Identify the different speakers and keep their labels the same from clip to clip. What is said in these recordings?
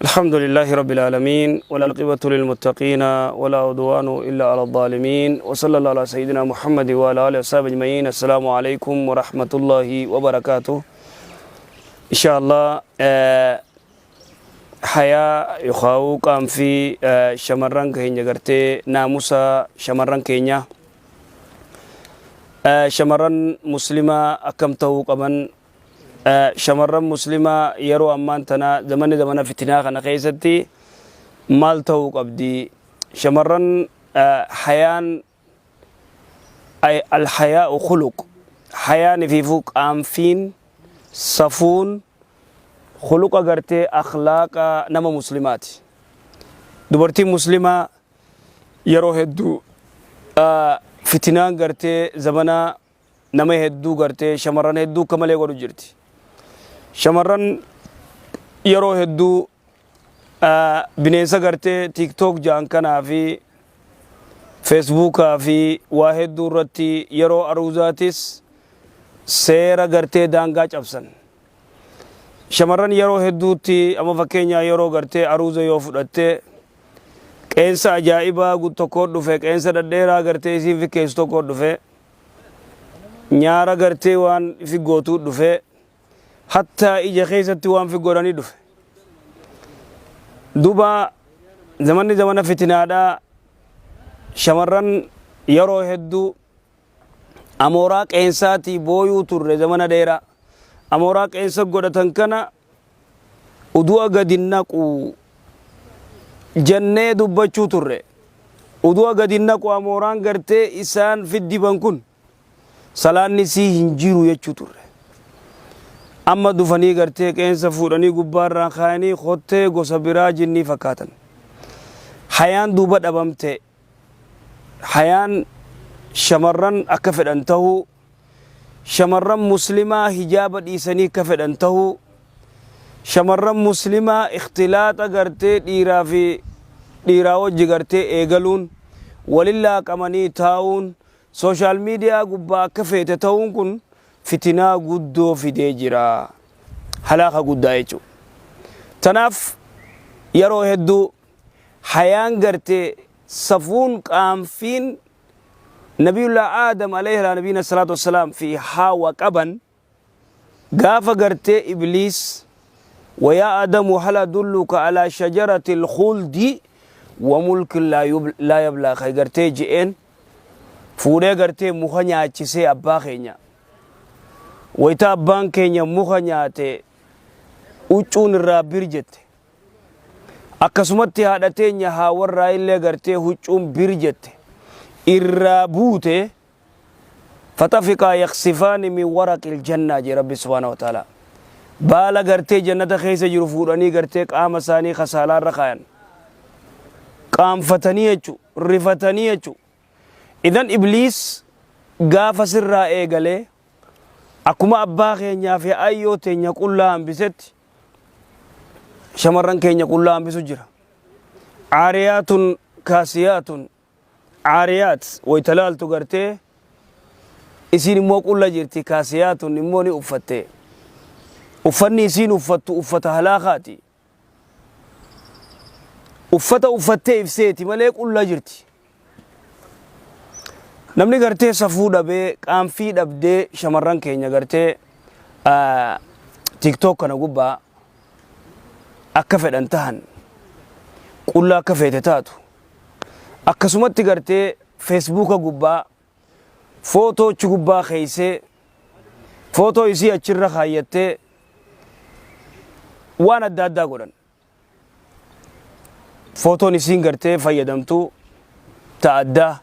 Speaker 1: الحمد لله رب العالمين، والعاقبة للمتقين، ولا عدوان إلا على الظالمين، وصلى الله على سيدنا محمد وعلى آله وصحبه أجمعين. السلام عليكم ورحمة الله وبركاته. إن شاء الله hayaa yookaan qaanfii shamarran keenya gartee naamusa shamarran keenya, shamarran muslimaa akkam ta'uu qaban, shamarran muslimaa yeroo ammaan tana zamanni zamana fitinaa kana keessatti maal ta'uu qabdi, shamarran hayaan alhayaa'u khuluq, hayaan ifiifuu qaanfiin safuun khuluqa gartee akhlaaqa nama muslimaati. Dubartiin muslimaa yeroo hedduu fitinaan gartee zamana nama hedduu gartee shamarran hedduu akka malee godhu jirti. Shamarran yeroo hedduu bineensa gartee TikTok jaan kanaa fi Facebookaa fi waa hedduu irratti yeroo aruuzaatis seera gartee daangaa cabsan. Shamarran yeroo hedduutti amma fakkeenyaa yeroo gartee aruuza yoo fudhatte, qeensa ajaa'ibaa tokko dhufe, qeensa dhadheeraa gartee isiin fikkeessu tokko dhufe, nyaara gartee waan fi gootuu dhufe, hattaa ija keessatti waan fi godhanii dhufe. Duuba zamanni zamana fitinaadhaa. Shamarran yeroo hedduu amooraa qeensaatii booyuu turre zamana dheeraa. Amooraa qeensa godhatan kana udu'a gadi naqu jennee dubbachuu turre. Udu'a gadi naqu amooraan gartee isaan fiddiban kun salaanni sii hin jiru jechuu turre. Amma dhufanii gartee qeensa fuudhanii gubbaarraa kaayanii kottee gosa biraa jinnii fakkaatan. Hayaan duuba dhabamte. Hayaan shamarran akka fedhan tahuu, shamarran muslimaa hijaaba dhiisanii akka fedhan tahuu, shamarran muslimaa ikhtilaaxa gartee dhiiraa fi dhiiraa wajji gartee eegaluun, walin laaqamanii taa'uun, social media gubbaa akka feete ta'uun kun fitinaa guddoo fidee jira. Halaaka guddaa jechuudha. Tanaaf yeroo hedduu hayaan gartee safuun qaanfiin Nabiyullah Aadam alayhi nabiyina salaatu wassalaam fi Haawa qaban, gaafa gartee Ibliis "ويا آدم هل أدلك على شجرة الخلد وملك لا يبلى" gartee je'een fuudhee gartee muka nyaachisee abbaa keenya. Wayita abbaan keenya muka nyaate, huccuun irraa bir jette. Akkasumatti haadha teenya haawarraa illee gartee huccuun bir jette, irraa buute. "فطفقا يخصفان من ورق الجنة" jee Rabbi سبحانه وتعالى. Baala gartee jannata keessa jiru fuudhanii gartee qaama isaanii kasaalaarra kaayan, qaanfatanii jechu, rifatanii jechu. Idan Ibliis gaafa sirraa eegalee akkuma abbaa keenyaa fi ayyoo teenya qullaa hambisetti shamarran keenya qullaa hambisu jira. عاريات كاسيات عاريات waytalaaltu gartee isiin immoo qulla jirti, كاسيات immoo ni uffatte. Uffanni isiin uffattu uffata halaakaati. Uffata uffattee ibseeti malee qulla jirti. Namni gartee safuu dhabee, qaanfii dhabdee, shamarran keenya gartee TikTok kana gubbaa akka fedhan tahan, qullaa akka feete taatu, akkasumatti gartee Facebooka gubbaa footoo achi gubbaa keeysee, footoo isii achirra kaayyattee waan adda addaa godhan. Footoon isiin gartee fayyadamtu ta addaa.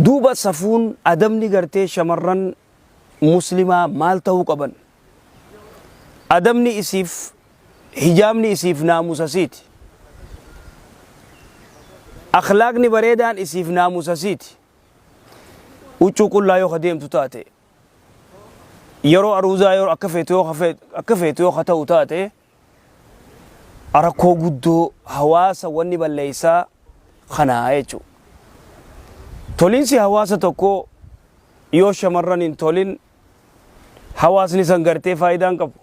Speaker 1: Duuba safuun adabni gartee shamarran muslimaa maal ta'uu qaban? Adabni isiif, hijaabni isiif naamusa siiti. Akhlaaqni bareedaan isiif naamusa siiti. Huccuu qullaa yoo deemtu taate, yeroo aruuzaa yeroo akka feetu yoo ta'u taate, rakkoo guddoo hawaasa wanni balleeysaa kanaa jechuudha. Toliinsi hawaasa tokkoo yoo shamarran hin tolin, hawaasni san gartee faayidaa hin qabu.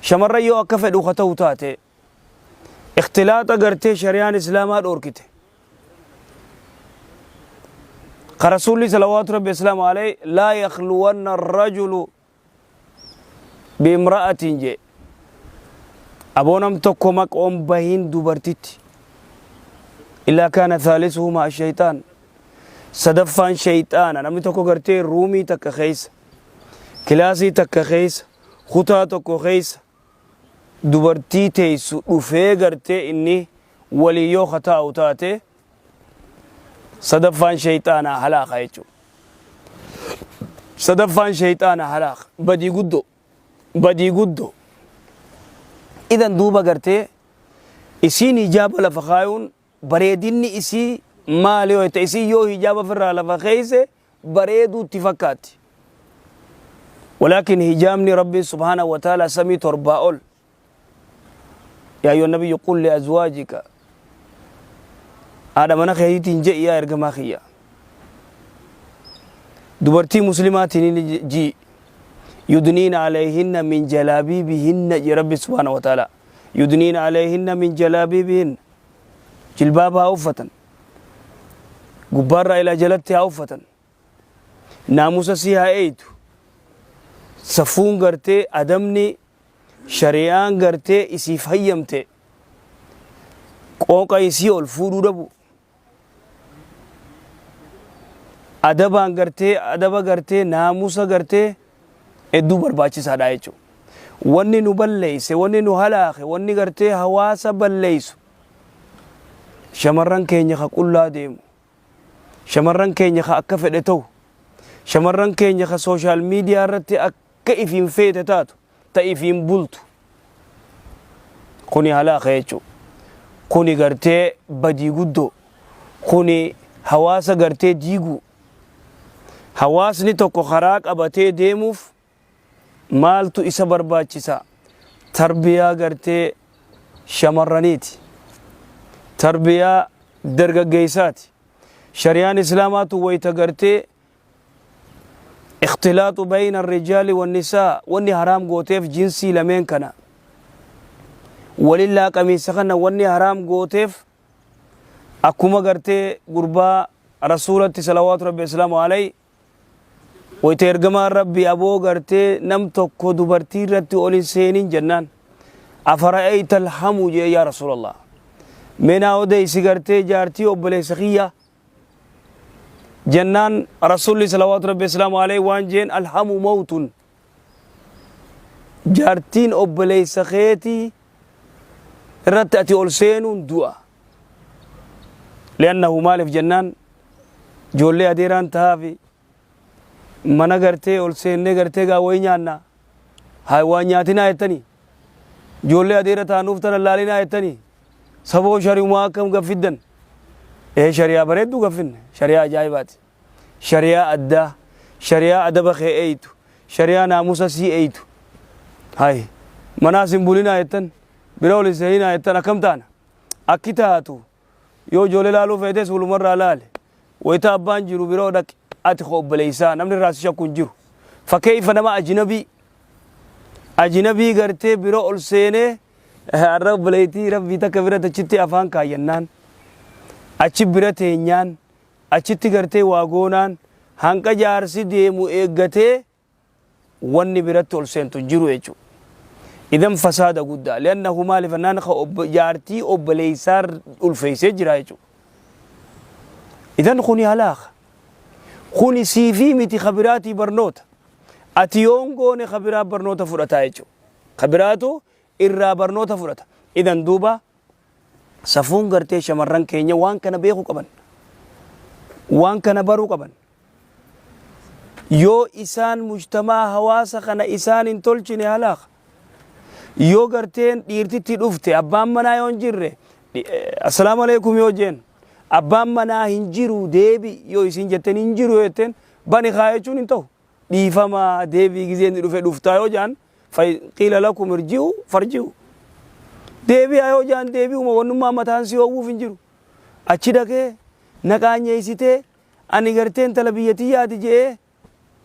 Speaker 1: Shamarran yoo akka fedhu ka ta'u taate, ikhtilaaxa gartee shari'aan Islaamaa dhoorkite. Ka Rasuulli salawaatu Rabbi Islaamu alayhi laa yakhluwanna rajulu biimra'atin jee. Aboo nam tokko maqoon bahin dubartitti. Illaa kaana thaalisuhumaa ashayxaan. Sadaffaan shayxaana namni tokko gartee ruumii takka keessa, kilaasii takka keessa, kutaa tokko keessa dubartii teessu dhufee gartee inni waliin yoo ka taa'u taate sadaffaan shayxaanaa halaaka jechuudha. Sadaffaan shayxaanaa halaaka badii guddoo badii guddoo. Idan duuba gartee isiin hijaaba lafa kaayuun bareedinni isii maali yoo jette isiin yoo hijaaba ofirraa lafa keeyse bareeduu itti fakkaatti. Walaakin hijaabni Rabbiin subhaanahu wa ta'ala samii torbaa ol. Yaa ayyuhan nabiyyu qul li azwaajika haadha mana keetiitiin je'i yaa ergamaa kiyya. Dubartii muslimaatiin ni ji'i. Yudniina alayhinna min jalaabiibihinna jee Rabbi subhaanahu wa ta'ala. Yudniina alayhinna min jalaabiibihinna. Jilbaaba haa uffatan. Gubbaarraa ilaa jalatti haa uffatan. Naamusa sii haa eeytu. Safuun gartee adabni shari'aan gartee isiif hayyamte qooqa isii ol fuudhuu dhabu. Adabaan gartee adaba gartee naamusa gartee hedduu barbaachisaadha jechuudha. Wanni nu balleeyse, wanni nu halaake, wanni gartee hawaasa balleeysu shamarran keenya ka qullaa deemu, shamarran keenya ka akka fedhe ta'u, shamarran keenya ka sooshaal miidiyaa irratti akka ifiin feete taatu, ta ifiin bultu. Kuni halaaka jechuudha. Kuni gartee badii guddoo. Kuni hawaasa gartee diiguu. Hawaasni tokko karaa qabatee deemuuf maaltu isa barbaachisa? Tarbiyaa gartee shamarraniiti. Tarbiyaa dargaggeessaati. Shari'aan Islaamaatu wayita gartee ikhtilaaxu bayna rijaali wannisaa wanni haraam gooteef jinsii lameen kana walin laaqamiinsa kana wanni haraam gooteef Akkuma gartee gurbaa Rasuulatti salawaatu Rabbi wasalaamu alayhi wayta ergamaan Rabbi aboo gartee nam tokko dubartii irratti ol hin seenin jennaan afara'ayta alhamu jee yaa Rasuulallah mee naa odeysi gartee jaartii obboleessa kiyya jennaan Rasuulli salawaatu Rabbi wasalaamu alayhi waan jeen alhamu mawtun jaartiin obboleessa keetii irratti ati ol seenuun du'a. Li'annahu maaliif jennaan ijoollee adeeraan tahaafi mana gartee ol seennee gartee gaa wayii nyaanna haa waan nyaatinaa jettanii ijoollee adeera taanuuf tana laalinaa jettanii saboo shari'umaa akkam gaffiddan ee shari'aa bareedduu gaffinne shari'aa ajaa'ibaati. Shari'aa addaa, shari'aa adaba kee eeytu, shari'aa naamusa sii eeytu. Hay, manaas hin bulinaa jettan, bira ol hin seeninaa jettan akkam taana? Akki taatu yoo ijoollee laaluu feetes wulumarraa laali. Wayita abbaan jiru bira dhaqi ati koo obboleessaa namni irraa si shakku hin jiru. Fakkeeyfa nama ajnabii ajnabii gartee bira ol seenee har'a obboleettii rabbii takka bira achitti afaan kaayyannaan achi bira teenyaan Achitti gartee waa goonaan hanqa jaarsi deemu eeggatee wanni biratti ol seentu hin jiru jechuudha. Idan fasaada guddaa. Li'annahu maaliif jennaan ka jaartii obboleessaa ulfeessee jira jechuudha. Idan kuni halaaka. Kuni siifii miti ka biraatii barnoota. Ati yoon goone ka biraa barnoota fudhataa jechuudha. Ka biraatu irraa barnoota fudhata. Idan duuba Safuun gartee shamarran keenya waan kana beekuu qaban. Waan kana baruu qaban. Yoo isaan mujtamaa hawaasa kana isaan hin tolchine halaaka. Yoo garteen dhiirtitti dhufte abbaan manaa yoo hin jirre assalaamu alaikum yoo jeen abbaan manaa hin jiru deebi yoo isin jetteen hin jiru yoo jetteen bani kaa jechuun hin ta'u. Dhiifama deebii gizee inni dhufe dhuftaa yoo jaan qiila lakum irji'u farji'u. Deebi'aa yoo jaan deebi'uma wannummaa mataan si hoowwuuf hin jiru. Achi dhaqee na qaanyeessitee ani gartee intala biyya tiyyaati je'ee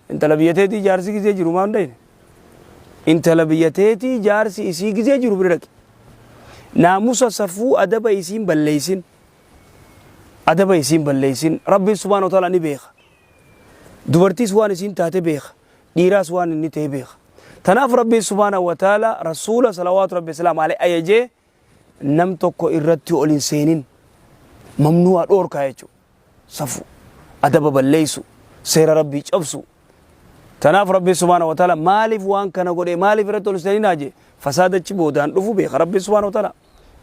Speaker 1: intala biyya teetii jaarsi gizee jiru maan dhayne. Intala biyya teetii jaarsi isii gizee jiru bira dhaqi. Naamusa safuu adaba isiin balleeysin. Adaba isiin balleeysin. Rabbiin subhaanahu wa ta'ala ni beeka. Dubartiis waan isiin taate beeka. Dhiiraas waan inni ta'e beeka. Tanaaf Rabbiin subhaanahu wa ta'ala Rasuula salawaatu Rabbi salaamu alayhi ajajee nam tokko irratti ol hin seenin. Mamnu'a dhoorkaa jechuudha. Safuu. Adaba balleeysu. Seera Rabbii cabsu. Tanaaf Rabbiin subhaanahu wa ta'ala maaliif waan kana godhe, maaliif irratti ol seeninaa jee fasaada achi boodaan dhufu beeka Rabbiin subhaanahu wa ta'ala.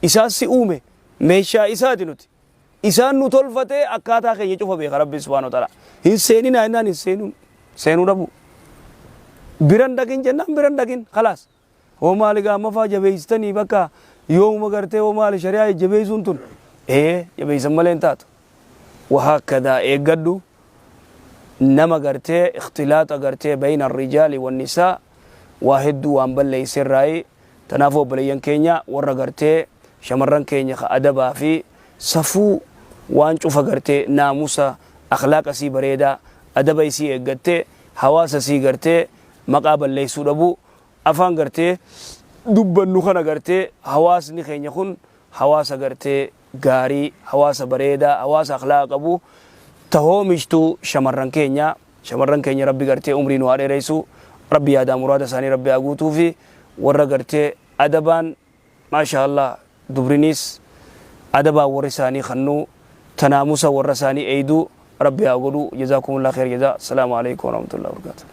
Speaker 1: Isaas si uume, meeshaa isaati nuti. Isaan nu tolfatee akkaataa keenya cufa beeka Rabbiin subhaanahu wa ta'ala. Hin seeninaa jennaan hin seenuun seenuu dhabu. Biran dhaqin jennaan biran dhaqin khalaas. Hoo maali gaa amma faa jabeessitanii bakka yoomuma gartee hoo maali shari'aa jabeessuun tun ee jabeessan malee hin taatu. Wahaakadaa eeggadhu nama gartee ikhtilaaxa gartee bayna rijaali wannisaa waa hedduu waan balleeyse irraayi. Tanaafuu obboleeyyan keenya warra gartee shamarran keenya ka adabaa fi safuu waan cufa gartee naamusa akhlaaqa isii bareedaa adaba isii eeggattee hawaasa isii gartee maqaa balleeysuu dhabuu afaan gartee dubbannu kana gartee hawaasni keenya kun hawaasa gartee gaarii hawaasa bareedaa hawaasa akhlaaqa qabu ta hoomishtu shamarran keenya. Shamarran keenya Rabbi gartee umrii nu haa dheereysu, Rabbi yaadaa muraada isaanii Rabbi haa guutuufi. Warra gartee adabaan maashaa Allah dubriniis adabaan warri isaanii kannuu ta naamusa warra isaanii eeydu Rabbi haa godhu. Jazaakumullah kheyr jazaa. Assalaamu aleykum warahmatullahi wabarakatuh.